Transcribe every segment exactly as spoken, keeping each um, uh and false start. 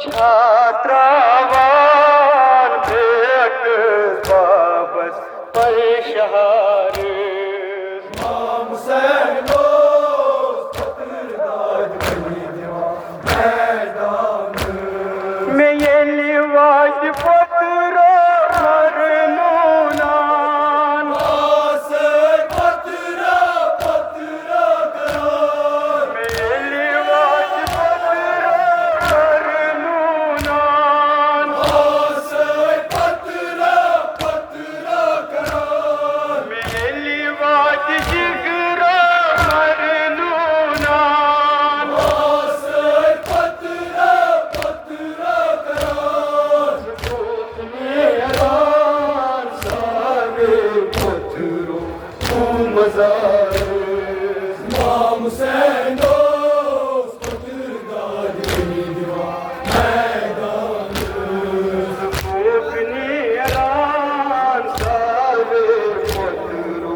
چھا تراوان بیکس بابس پرشہار؟ امام حسین اوس پتھر داغ بنی دِوان میدان۔ مےٚ ییٚلہِ واتہِ پتھرو مرنوٗنان۔ آسے پتھرو، پتھرو کران۔ مےٚ ییٚلہِ واتہِ پتھرو مرنوٗنان۔ آسے پتھرو، پتھرو کران۔ مےٚ ییٚلہِ واتہِ جگرو مرنوٗنان۔ آسے پتھرو، پتھرو کران۔ نیران سارے پتھرو مزار۔ امام حسین اوس پتھر داغ بنی دِوان میدان۔ نیران سارے پتھرو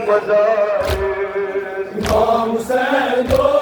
مزار۔ امام حسین اوس